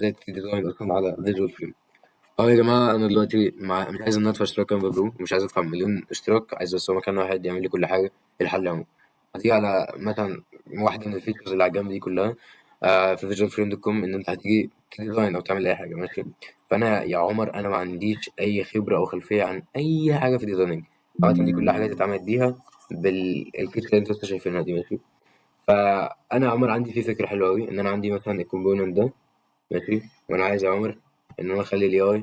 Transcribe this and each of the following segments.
ازاي ت design اصلا على Visual Frame. اه يا جماعة انا دلوقتي مش عايز ان أنا ادفع اشتراك Canva Pro، مش عايز ادفع مليون اشتراك، عايز بس هو مكان واحد يعمل لي كل حاجه. الحل اهو، هتيجي على مثلا واحدة من ال features اللي على الجنب دي كلها في Visual Frame dot com، ان انت هتيجي ت design او تعمل اي حاجه، ماشي. فانا يا عمر انا ما عنديش اي خبره او خلفية عن اي حاجة في designing، عامة دي كلها حاجات اتعملت بيها بال feature اللي انتوا لسه شايفينها دي، ماشي. فانا يا عمر عندي فيه فكرة حلوة قوي، ان انا عندي مثلا ال component ده، ماشي، وانا عايز يا عمر ان انا اخلي ال AI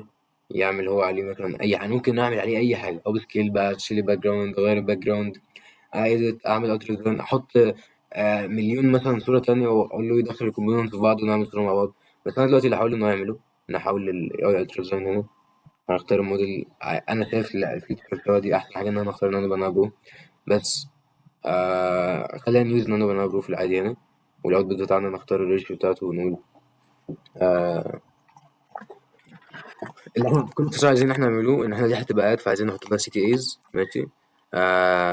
يعمل هو عليه مثلا اي حاجه، ممكن نعمل عليه اي حاجه، upscale بقى، تشيل background، غير ال background، عايز اعمل auto design، احط مليون مثلا صوره تانية واقول له يدخل ال components في بعض ونعمل صوره مع بعض. بس انا دلوقتي اللي هحاول انه يعمله، انا هحاول ال AI ultra design هنا، هنختار الموديل. انا شايف ال feature دي احسن حاجة ان انا اختار Nano Banana Pro، بس خلينا ن use Nano Banana Pro في العادي هنا، وال output بتاعنا نختار ال ratio بتاعته ونقول اللي احنا كل بس عايزين احنا نعمله ان احنا دي هتبقى ad، فعايزين نحط لها CTAs، ماشي،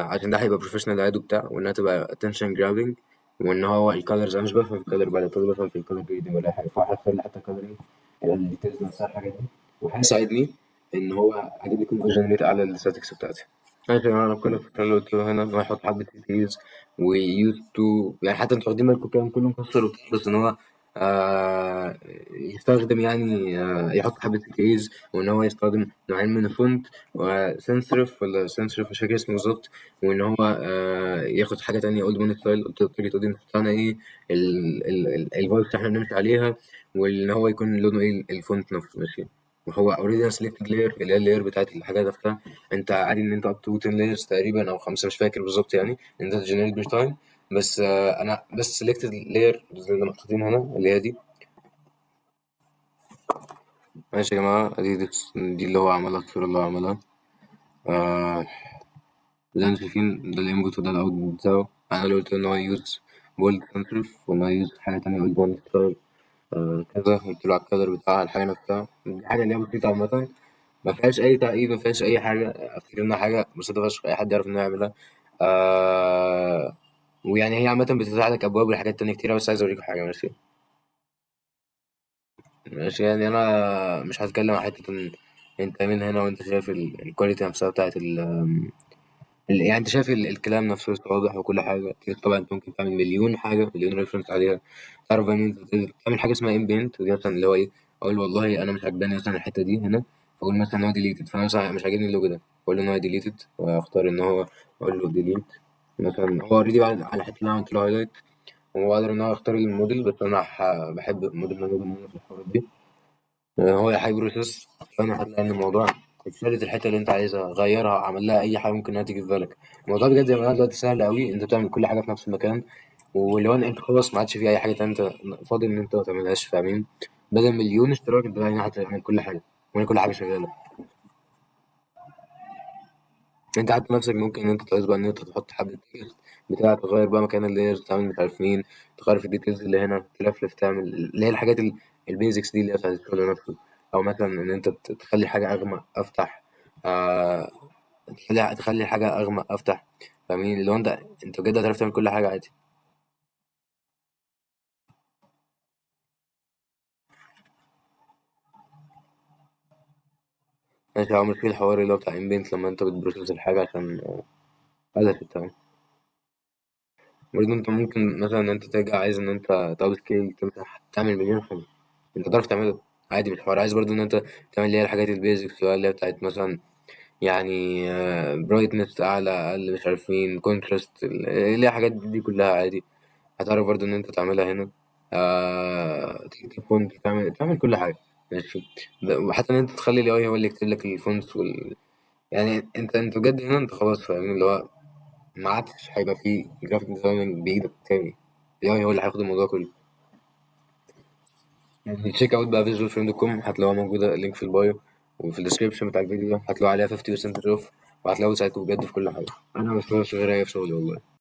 عشان ده هيبقى professional ad وبتاع، وانها تبقى attention grabbing، وان هو ال colors انا مش بفهم في ال color palette ولا بفهم في ال color grading ولا اي حاجه، فهختار لي حتى coloring ال details نفسها الحاجات دي، وهيساعدني ان هو اجيب لي conversion rate اعلى لل statistics بتاعتي. ماشي يا جماعه، انا كل اللي قلت له هنا ان هو يحط حبه CTAs و use to، يعني حتى انتوا واخدين بالكم الكلام كله مكسر وبتاع، بس ان هو آه يستخدم يعني يحط حبه CTAs، وان هو يستخدم نوعين من ال font، و sans serif ولا sans serif مش فاكر اسمه بالظبط، وان هو ياخد حاجة تانية old money style. قلت له ال audience بتاعنا ايه، ال vibes اللي احنا بنمشي عليها، وان هو يكون لونه ايه ال font نفسه، ماشي. وهو already selected layer اللي هي ال layer بتاعت الحاجة نفسها، انت عادي ان انت up to 10 layers تقريبا او 5 مش فاكر بالظبط، يعني ان انت generate per time، بس انا بس selected layer زي اللي محطوطين هنا اللي هي دي، ماشي يا جماعة. دي اللي هو عملها، الصورة اللي هو عملها. زي ما انتم شايفين ده ال input وده ال output بتاعه. انا اللي قلت ان هو use bold sans serif، وان هو use حاجة تانية old money style كذا، قلت له على ال color بتاع الحاجة نفسها. دي حاجة اللي هي بسيطة عامة، ما فيهاش اي تعقيد، ما فيهاش اي حاجة، افتكر انها حاجة بسيطة فشخ اي حد يعرف انه يعملها. ويعني هي عامة بتفتح لك ابواب لحاجات تانية كتيرة، بس عايز اوريكم حاجة، ماشي ماشي. يعني انا مش هتكلم عن حتة ان انت من هنا وانت شايف ال quality نفسها بتاعت يعني انت شايف الكلام نفسه لسه واضح وكل حاجة. طبعا انت ممكن تعمل مليون حاجة، مليون reference عليها، تعرف ان انت تعمل حاجة اسمها inpaint، ودي مثلا اللي هو ايه، اقول والله انا مش عجباني مثلا الحتة دي هنا، فاقول مثلا ان هو deleted، فانا مثلا مش عاجبني اللوجو ده، اقول له ان هو deleted، واختار ان هو اقول له delete مثلا. هو already على الحتة اللي انا عملت له highlight، وهو قادر ان هو يختار الموديل، بس انا بحب الموديل اللي انا في الحوارات دي، هو هي process. فانا هتلاقي ان الموضوع اتشالت الحتة اللي انت عايزها، غيرها، عمل لها اي حاجة ممكن انها تيجي في بالك. الموضوع بجد زي ما انا دلوقتي سهل قوي، انت بتعمل كل حاجة في نفس المكان، ولو ان انت خلاص ما عادش في اي حاجة تانية انت فاضي ان انت ما تعملهاش، فاهمين؟ بدل مليون اشتراك انت هنا هتعمل كل حاجة، وهنا كل حاجة شغالة. انت حتى نفسك ممكن ان انت تعوز بقى ان انت تحط حبه text بتاع، تغير بقى مكان ال layers، تعمل مش عارف مين، تغير في ال details اللي هنا، تلفلف، تعمل اللي هي الحاجات ال basics دي اللي هي بتاعت الشغل نفسه. او مثلا ان انت تخلي حاجة اغمق افتح، آه تخلي حاجة اغمق افتح، فاهمين؟ اللي هو انت بجد هتعرف تعمل كل حاجة عادي. ماشي يا عمر، في الحوار اللي هو بتاع inpaint لما انت بت process الحاجة عشان هدف، تمام. برضه انت ممكن مثلا ان انت ترجع عايز ان انت upscale، تمسح، تعمل مليون حاجة انت تعرف تعمله عادي، مش حوار. عايز برضه ان انت تعمل اللي هي الحاجات ال basics اللي هي بتاعت مثلا يعني brightness اعلى اقل مش عارف مين، contrast، اللي هي الحاجات دي كلها عادي هتعرف برضه ان انت تعملها هنا. تكتب font، تعمل كل حاجة، ماشي. وحتى ان انت تخلي ال AI هو اللي يكتب لك ال fonts يعني انت بجد هنا انت خلاص، فاهمين؟ اللي هو ما عادش هيبقى فيه graphic designing بايدك تاني، ال AI هو اللي هياخد الموضوع كله. يعني check out بقى Visual Frame dot com، هتلاقوها موجودة link في ال bio وفي ال description بتاع الفيديو ده، هتلاقوا عليها 50% off، وهتلاقوا ساعتكم بجد في كل حاجة. انا ما بشتغلش غير هي في شغلي والله.